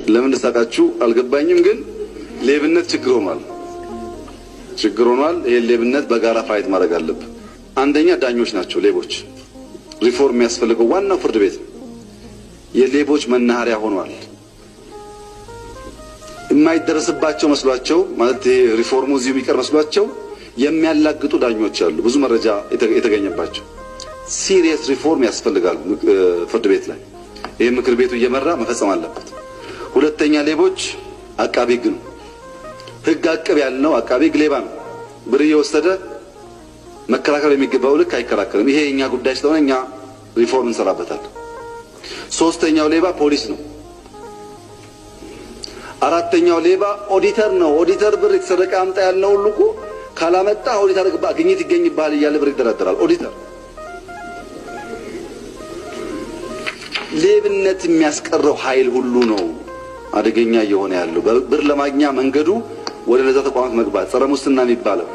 ለምን እንደሳቃችሁ አልገባኝም፣ ግን ሌብነት ችግር ሆኗል፣ ችግር ሆኗል። ይሄን ሌብነት በጋራ fight ማድረግ አለብን። አንደኛ ዳኞች ናቸው ሌቦች። ሪፎርም የሚያስፈልገው ዋናው ፍርድ ቤት ነው። የሌቦች መናኸሪያ ሆኗል። የማይደረስባቸው መስሏቸው፣ ማለት ይሄ ሪፎርሙ እዚሁ የሚቀር መስሏቸው የሚያላግጡ ዳኞች አሉ፣ ብዙ መረጃ የተገኘባቸው። Serious reform ያስፈልጋል ፍርድ ቤት ላይ። ይህ ምክር ቤቱ እየመራ መፈጸም አለበት። ሁለተኛ ሌቦች አቃቢ ሕግ ነው። ሕግ አቅብ ያልነው አቃቢ ሕግ ሌባ ነው። ብር እየወሰደ መከራከር የሚገባው ልክ አይከራከርም። ይሄ የእኛ ጉዳይ ስለሆነ እኛ ሪፎርም እንሰራበታለን። ሶስተኛው ሌባ ፖሊስ ነው። አራተኛው ሌባ ኦዲተር ነው። ኦዲተር ብር የተሰረቀ አምጣ ያልነው ሁሉ እኮ ካላመጣ ኦዲት አድርግባ ግኝት ይገኝብሃል እያለ ብር ይደራደራል። ኦዲተር ሌብነት የሚያስቀረው ኃይል ሁሉ ነው አደገኛ እየሆነ ያለው። ብር ለማግኛ መንገዱ ወደ ነዛ ተቋማት መግባት፣ ጸረ ሙስና የሚባለው፣